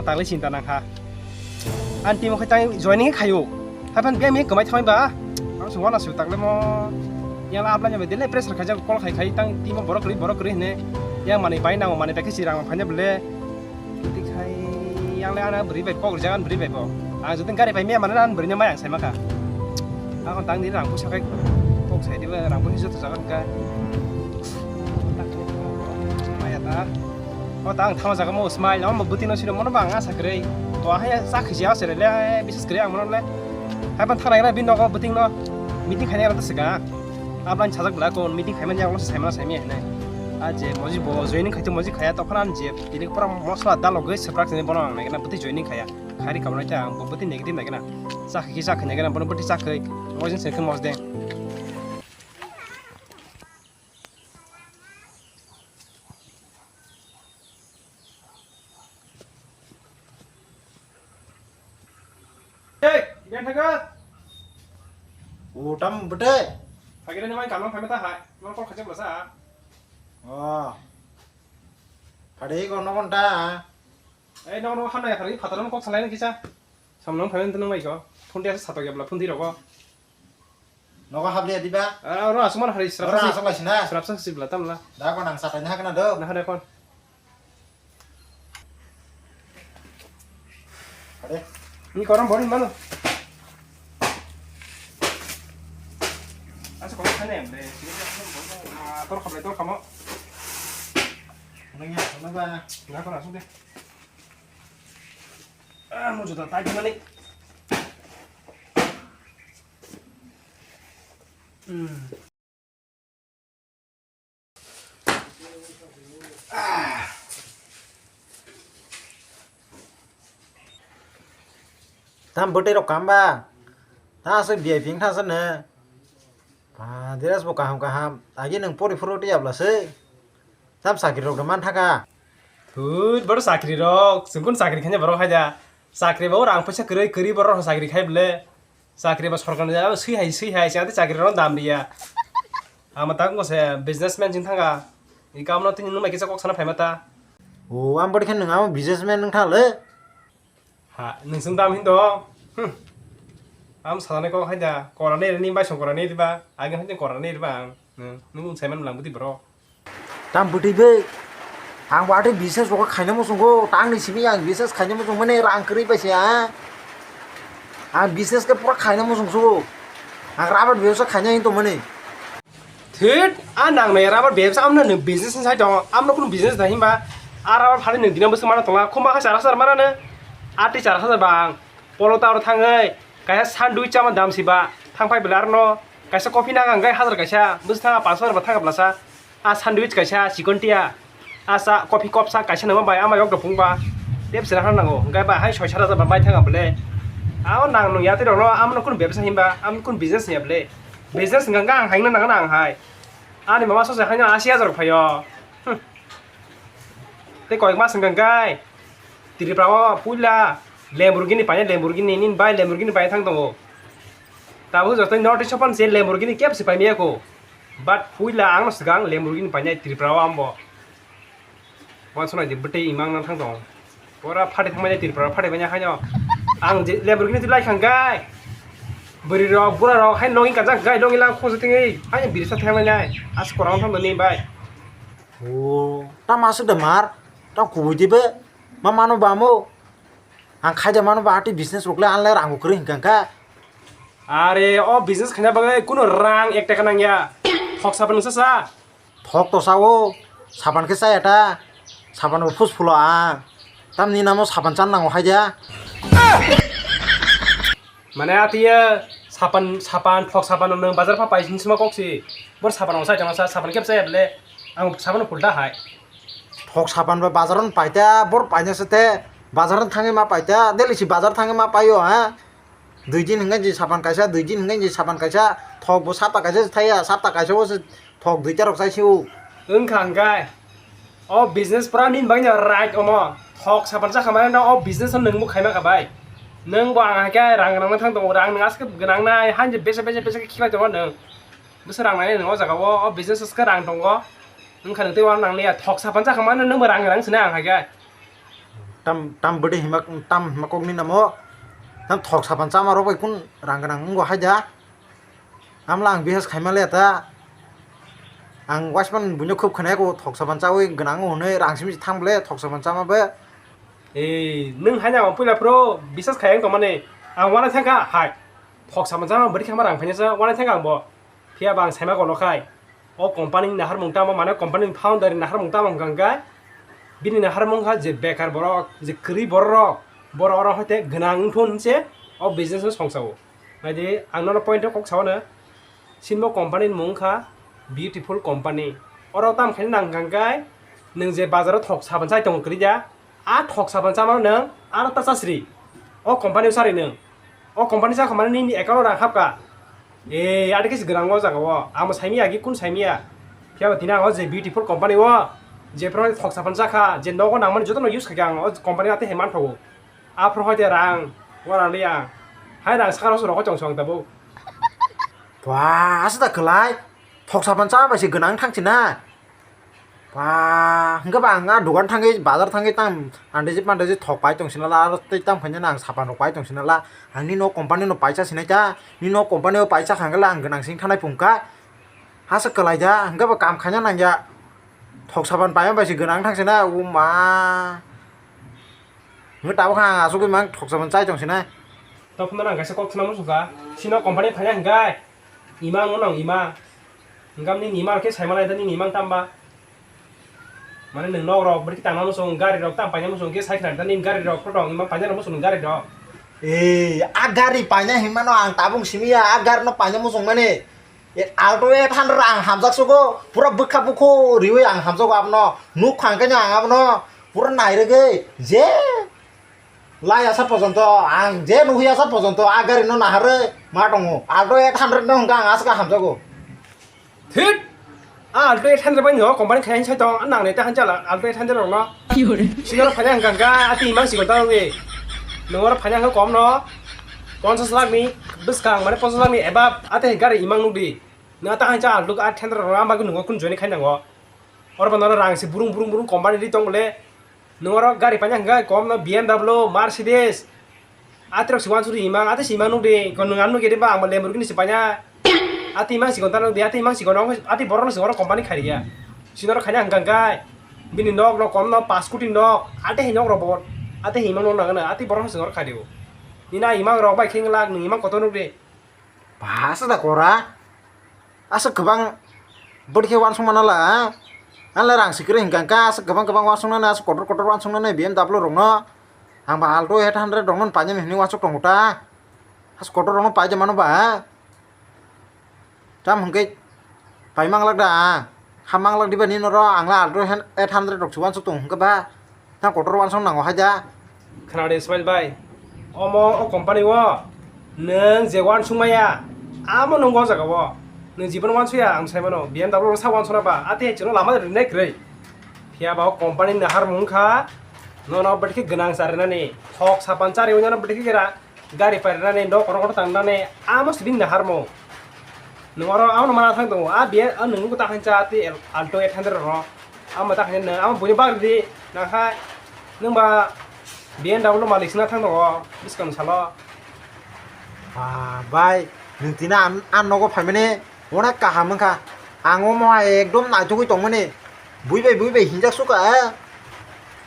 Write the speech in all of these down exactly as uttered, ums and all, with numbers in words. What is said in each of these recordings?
Tangli chinta nang kha. Ang team o khai tang joining khayo. Hapan bia mi kwmai thamai ba. Ang sungwa na su takle mo. Yang la apply nyabe dele pressure khaijak call khai khai tang team o borok kwrwi borok kwrwi hine. Yang manwi pai nango manwi pai khe si rang phaina bele. Twi khai yang le ana bwrwi bai kok rijak an bwrwi bai bo. Ang jotoni gari pai miya mane an bwrwi no mai ang sai ma kha. Ang tang di rang pusa khai kok sai di ba rang pusa joto jaga kha. Maya ta. O ta ang thama jaga mo smile no bwtwi no sino mono ba ang asa kwrwi. To ha ya sa khisi asa le bises kwrwi ang mono le. Hai ban thana gra bin nogo bwtwi no meeting khaina gra ta sika. Ablan sajak bla ko meeting khaimani ang lo saimana saimya hinai. A je moji bo joining khaito moji khaya tokhan an je tini pura mosla dalo goi seprak tini bono ang naikena bwtwi joining khaya. Khari kamrai ta ang bo bwtwi negative naikena. Sa khiki sa khanya kena bono bwtwi sa khoi. Mojin se khoi mosde. Hey, biang thaga. O tam bete. Thagi ni mai kamang phameta hai. Mang kok khajak basa. O. Phade ko no konta. Ei no no hamna ya thari phataro kok salai ni kisa. Samnang phamen tenang mai ko. Phunti asa satok ya bla phunti roko. Nogo habliya diba? Ah, oro asuk man hari, oro srapsa si, asuk lai sina. Srapsa si bla tamla. Da kon ang satai na hakna do. Na hare kon. Hare. Ni koram bori mano. Asa kon khane bre. Ah, tor khablai tor khamo. Nang ya, sana ba. Na kon asuk de. Ah, mo juta tai mani. Hmm. Tam bwtwi rok kam ba? Ta aswk V I P wng thang sano. Ba, dress bo kaham kaham. Agi nwng pori phuru tei abla se. Tam chakri rok da man thaka. Thut, boro chakri rok. Chwng kun chakri khaina borok hai da. Chakri bo rang paisa kwrwi kwrwi borok rok chakri khai bole. Chakri ba sorkar ni jagao swi hai, swi hai, chakri, chakri rok dam riya. Ama tak wngkha se businessman chwng thangkha. I kamono tini nwng bai kisa kok sana phaima ta. O, ang bwrwi khe nwng amo businessman wng thang le. Ha, nwng chwng dam hin do. Hmm. Am sana kok hai da, kora nei ni bai song kora nei riba, agin hai kora nei riba ang. Nwng, nwng sai man lang bwtwi borok. Tam bwtwi bai. Ang bo atwi business bo khaina muchungo, tang ni simi ang business khaina muchung mani rang kwrwi bai se, ha? Ang business khe pura khaina muchung sugo. Ang rubber bebsa khaina hin tong mani. Thit, a nang nai rubber bebsa amna nwng business ni sai tong, amna kunu business da himba. A rubber phani nwng dinam bwswk mana tongla, khumba kha chara chara mana ne. Atwi chara chara bang. Polo ta oro thangwi, kaisa sandwich chama dam siba, thang phai bwla arno, kaisa coffee nang ang gai hazar kaisa, bwswk thang a panch hajar ba thang a bwlasa, a sandwich kaisa chikon tia, a sa coffee cup sa kaisa nangma bai ama yok dopung ba, tep sira hang nango, hwnkhe ba hai soi sat hajar ba bai thang a bwle, a o nang nung yatwi rokno amno kunu bebsa himba, amno kunu business hiya bwle, business hwnkha ang haino nangna ang hai, ani mama sose haino asi hajar rok phaio. Tei koi mas hwnkha khe Tripura o puila Lamborghini painai, Lamborghini nini bai Lamborghini pai thang tongo. Tabuk joto North East o phano se Lamborghini kebo se paimaya kho. But puila ang no swkang Lamborghini painai Tripura o ambo. Wansuknai di bwtwi imang nang thang tongo. Pura phatwi thangmani Tripura phatwi manya haino. Ang je Lamborghini twi lai khang khe bwrwi rok bura rok hai nogwi kajak gai nogwi lang khosoi thangwi hai birsa thangmani as korang thang ni bai. O, tamo aswk da mar, tamo kubui dibe, ma mano bamo. Ang khaida mano ba atwi business rok le anle rang bo kwrwi hwnkha kha. Are, o business khaina bagwi kuno rang ek taka nangya. Thok sapan nwngsa sa? Thok to sao, sapan khe chaya ta. Sapan bo phus phulo ang. Tamni namo sapan chan nango haida. Mane atiya sapan, sapan, thok sapan nwng bazar pha paising sima kok si. Bor sapan nwng sai tongsa, sapan kep chaya bele. Ang sapan phulta hai. Thok sapan ba bazar on paita, bor paina se te. Bazar on thangwi ma paita, daily si bazar thangwi ma paio, ha? Dui din hwnkhe je sapan kaisa, dui din hwnkhe je sapan kaisa, thok bo sapta kaisa se thaya, sapta kaisa o se thok duita rok chai sio. Wngkha hwnkhe. O business pura nini bagwi no right omo. Thok sapan chakha mane no o business no nwng bo khaima kha bai. Nwng bo ang hai khe rang rang thang tongo, rang nwng aske gwnang nai, han je besa besa besa khe khibai tongo nwng. Bwsa rang nai nwng o jaga o, o business aske rang tongo. Wngkha nwng tei uanw nang liya, thok sapan chakha mane nwng bo rang rang sina ang hai khe. Tam, tam bwdwi hima, tam hima kokni namo. Tam thok sapan chama rok bai kun rang gwnang wngo hai da. Amla ang bihas khaima le ta. Ang waisman buino khub khwnai ko thok sapan chawi gwnang wngo hwnwi rang simi thang ble thok sapan chama be. Ei, nwng hai na puila pro bisas khayang tongmani. Ang wana thangkha hai. Thok sapan chama bwrwi khama rang phainasa wana thangkha ang bo. Phiya ba ang saima kono khai. O company ni naharmung tamo, mane company ni founder ni naharmung tamo hwnkha hwnkhe, bini naharmung kha je bekar borok, je kwrwi borok rok, borok rok hoite gwnang wngthun hinse o business no songsa o. Naidi ang nono point o kok sao no, sinbo company ni mung kha Beautiful Company. Oro tam khe nang hwnkha hwnkhe nwng je bazar o thok sapan chai tongo kwrwi ya, a thok sapan chamano nwng aro ta chasri. O company o chari nwng. O company chakha mane nini account o rang hapkha. E, adi khe se gwnang o jaga o. Ang bo saimya agi kun saimya. Phiya ba tini ang o je Beautiful Company o, je phano thok sapan chakha, je nogo nangmani jotono use khaikha ang o company o tei hai manthogo. Aphuru hai tei rang, wana liya. Hai rang sakha rok se rokho chong chong tabuk. Ba, asa da kwlai. Thok sapan cha bai se gwnang thang sina. Ba, hwnkhe ba ang a dogan thangwi, bazar thangwi tang andijit mandijit thok pai tong sinala, aro tei tang phainani ang sapan rok pai tong sinala. Ang nini o company no paisa sinai ta, nini o company o paisa kha hwnkhe ang gwnang sing thanai phung kha. Hasa kwlai da, hwnkhe ba kam khaina nang ya. Thok sapan paima bai se gwnang thang sina, o ma. Hwnkhe tabuk kha ang asugwi mang thok sapan chai tong sinai. Tokphano ang kaisa kok khna muchung kha. Sino company phaina hwnkhe. Ima no nang ima. Hingkam nini ima khe saimanai da nini ima tamba. Mane nwng nok rok bwrwi tangma muchung gari rok tam paina muchung khe sai khna da nini gari rok photo ima paina muchung gari rok. Ee, a gari paina himano ang tabung simiya, a gari no paina muchung mani. E, Alto eight hundred ang hamjak sugo, pura bwkha bukhu riwi ang hamjago abono. Nuk khang khe ang abono pura nairigwi je Lai asa pojonto, ang je nuhi asa pojonto, a gari no naharwi ma tongo. Alto eight hundred no hwnkha ang aswk hamjago. Thit! A Alto eight hundred bai no company khayan sai tong, a nang neta hancha la Alto eight hundred rok no. Sino phaina hwnkha hwnkha, ati imang sikon ta ngi. Nungor phaina hwnkha kom no. Ponchas lakh ni bwskang, mane ponchas lakh ni above, ate gari imang nukdi. Na ta hancha Alto eight hundred rok no, ang bagwi nungo kun join khai nango. Oro ba no rang si burung burung burung company ri tong le. Nwng oro gari paina hwnkhe kom no B M W, Mercedes. Atirok si wansuri imang, ati si imang nukdi, kon nwng ano nukya de ba, ang bo Lamborghini si paina. Ati imang si kon ta nukdi, ati imang si kon, ati borok no si oro company khai ya. Si norok khaina hwnkha hwnkhe, bini nok no kom no pas koti nok, ati hai nok rok bo, ati hai imang no nang ati borok no si oro khai di o. Nini a imang rok bai khe lak, nwng imang kotor nukdi. Ba, aswk da kora. Aswk kwbang bwrwi khe uansukma nala, ah? Ang le rang si kwrwi hwnkha hwnkha, aswk kwbang kwbang uansuknani, aswk kotor kotor uansuknani B M W rokno. Ang ba Alto eight hundred rokno painani hwnwi uansuk tongo ta. Aswk kotor rokno paide mano ba, ah? Tam hwnkhe pai manglak da, ah? Ha manglak diba nini oro ang le Alto eight hundred rok se uansuk tongo hwnkhe ba. Tang kotor uansuk nango hai da. Khna de Ismail bai. Omo o company o nwng je uansuk maya, amo nwng o jaga o. Nwng jibon uansuk ya ang sai mano. B M W rok sa uansuk na ba. Ate chwng lama rinai kwrwi. Phiya ba o company ni naharmung kha. Nono bwtwi khe gwnang cha rinani. Thok sapan chari o nono bwtwi khe gra. Gari pairwnani, nok kotor kotor tangnani, amo sibini naharmo. Nwng oro abono mana thang tongo, a biya, a nwng ta hancha ati Alto eight hundred rokno. Amo ta hancha nwng, amo buini bagri di, nangkha nwng ba B M W malik sina thang tongo, bwskang salo. Ah, bai, nwng tini an, an nogo phaimani, onek kaham wngkha. Ang omo hai ekdom naithogwi tongmani. Bui bai, bui bai hinjak suka, eh.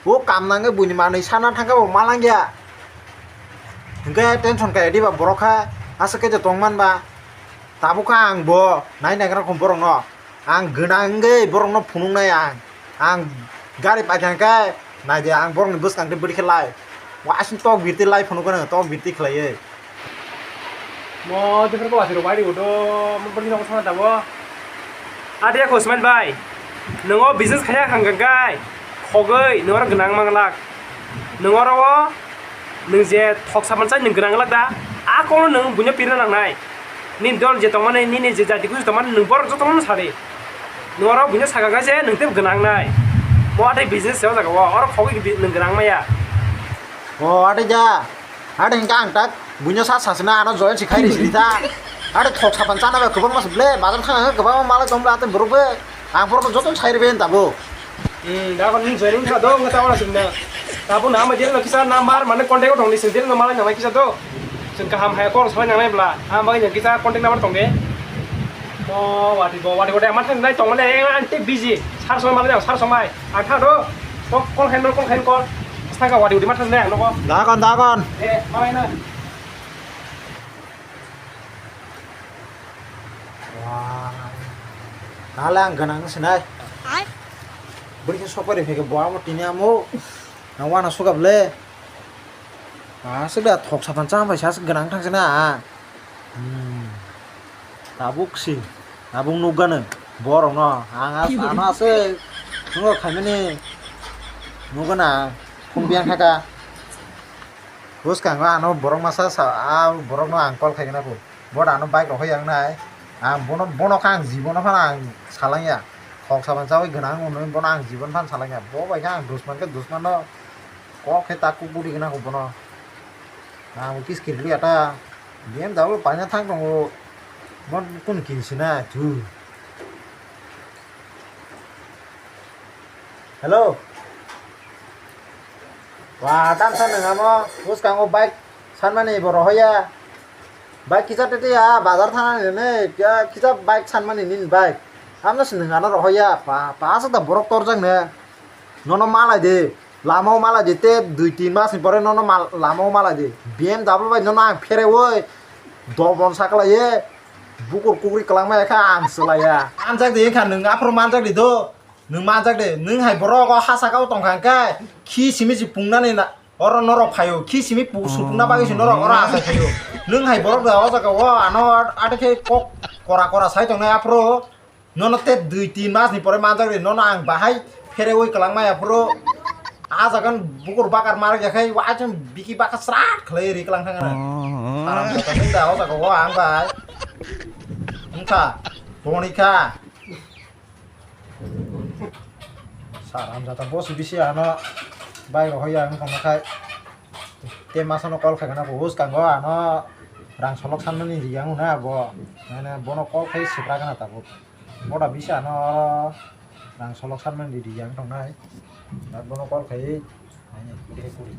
O kam nangwi buini manwi sana thangkha bo malangya. Hwnkhe tension kaya diba borok kha, aswk khe je tongman ba. Tabuk kha ang bo nai naigra kho borokno. Ang gwnang wngwi borokno phunuknai ang. Ang gari paithang khe naidi ang borokni bwskang twi bwrwi khe lai. Wasing tok birti lai phunukgwno, tok birti khlaiwi. Mo, tefer ko wasiro bai rigo do, mo berdi nokho sana tabo. Ade ko Usman bai, nongo business khaya khang khang kai, khogoi, nongo gwnang manglak. Nongo ro, nong je thok sapan sai nong gwnang lak da, a kono nong buino pirna nangnai. Nini dol je tongmani, nini je jati kusu tongmani, nong borok jotono sadi. Nongo ro buino saka gaje, nong te gwnang nai. Mo ade business se o jaga o, oro khogoi nong gwnang maya. O, ade ja. Ade hingke ang tak buino sa sasina ano join si khairi sidi ta. Ade thok sapan chana bai kwbangma se ble bazar thang ang kwbangma malai tong ble ate borok be. Ang borok joto sai rebe tabuk. Hmm, da kon ni join kha do ngata ora sinna. Tabuk na ama jel no kisa number mane contact o tong di, sing jel no malai nangnai kisa do. Sing kaham hai kok salai nangnai bla. Ama bagwi no kisa contact number tong de. O wati go, wati go de ama thang nai tong mane ang te busy. Sar somai malai nang, sar somai. Ang thang do. Kok call khain, call khain, call. Saka wati wati ma thang nai ang nogo. Dagon, dagon. Eh, malai na. Wah. Nale ang ganang sinai. Ai. Beri ke sopari phege bo amo tini amo. Nang wana sugap le. Ah, sudah thok sapan chang bai sa ganang thang sina. Hmm. Tabuk si. Tabuk nugana. Borok no. Ang as-, ano ase. Nungo khaimani. Nugana. Khumbiang khaka. Bwskango ano borok masa sa, a borokno ang call khaigwna kho. Bo da ano bike rok hoyang nai. Ang bono, bono kha ang jibono phano ang salangya. Khok saban chawi gwnang hwnwi bono ang jibon phano salangya. Bo bai kha ang dusman khe dusmano kok khe tak kuk budi gwnang kho bono. Ang kis kirli ata B M W paina thang tongo. Bo kun kinsi na thu. Hello. Wa, tamsa nwng amo bwskango bike sanmani bo rohoya. Bike kisa tete ya, bazar thana nini, kisa bike sanmani nini bike. Amno se nwng ano rohoya, pa, pa asa da borok torjak ne. Nono malai de, lama o malai de, te dui tin mas ni pore nono mal, lama o malai de. B M W bai nono ang pherewi, dobon sakla ye, bukur kukri kwlangma ya kha ang swlaiya. Manjak de kha nwng aphuru manjak de do. Nwng manjak de, nwng hai borok o ha saka o tongkha hwnkhe, khi simi si pungnani na, oro norok phaio, khi simi pu-, supungna bagwi se norok oro achai phaio. Nwng hai borok da o jaga o ano ate khe kok kora kora sai tongnai aphuru, nono te dui tin mas ni pore manjak de, nono ang bahai pherewi kwlangmai aphuru, a jaga bukur bakar marak ya khai, wa chum biki baka srat khlai ri kwlang thang na. Haram jata nwng da o jaga o ang bai. Wngkha, tongoni kha. Sar hamjata boss bisi ano bai rohoi ya wngkha nakhai. Te masano call khaikha na buj kango ano rang solok sanmani riyang hwnwi abo. Mane bono call khai sipra gana tabuk. Boda bisi ano rang solok sanmani riyang tongnai. Bono call khai kuri.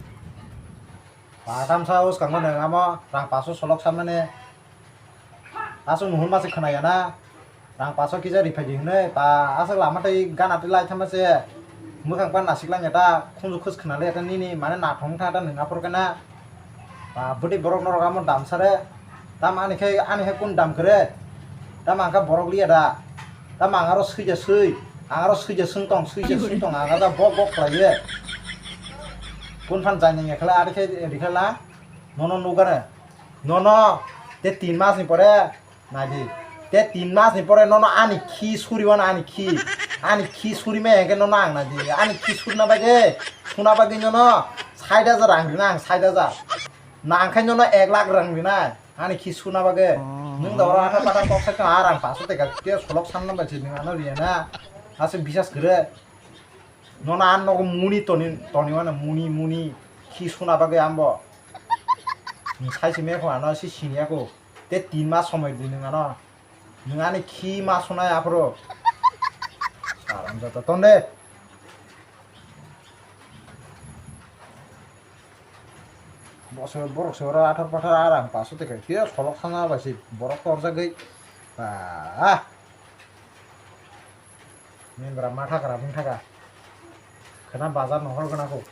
Pakamsa uskang mane amo rang paso solok sanmani. Aswk nuhur masa khwnaya na, rang paso kisa riphai di hwnwi, pa aswk lama tei gana tei lai thangma se, mwkhang pan nasik lai ta, khunju khus khna le ta nini, mane nathong tha ta nwng aphuru khe na, pa bwtwi borok norok amo damsa re, tamo ani khe, ani khe kun dam khe re, tamo ang khe borok liya da, tamo ang aro swi ja swi, ang aro swi ja swng tong, swi ja swng tong, ang aro bok bok khlai ye, kun phan jai nang ya khe la, ari khe, ri khe la, nono nukha re, nono, te tin mas ni pore, Naidi. Te tin mas ni pore nono ani khi suri wano ani khi. Ani khi suri me hengke nono ang naidi. Ani khi surna bagwi, suna bagwi nono sait hajar rang rina ang sait hajar. Nang khai nono ek lakh rang rina. Ani khi suna bagwi. Nwng da oro ata pata kok sai tong arang paso teka te solok sanna bai se nwng ano riya na. Ase bisas kre. Nono an nogo muni toni, toni wano muni, muni. Khi suna bagwi ambo. Nwng sai se me ko ano si siniya ko. Te tin mas somoi di nwng ano. Nwng ani khi ma sunai aphuru. Saram jata tonde. Bosor borok se oro athar pathar arang paso teka. Phiya solok sana bai se borok torjagwi. Ah. Mendra matha kara bung thaka. Khana bazar nohor gana ko.